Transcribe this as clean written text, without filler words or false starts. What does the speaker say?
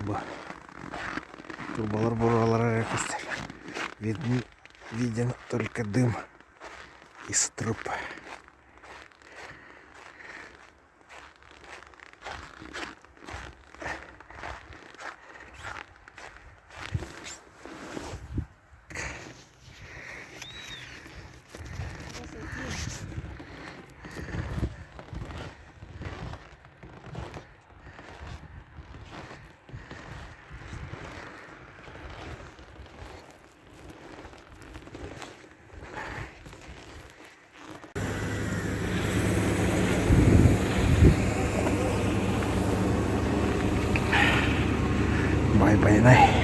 Бу турбалар буруолара эрэ көстөр. Виден, виден только дым из труб. Бай-байанай.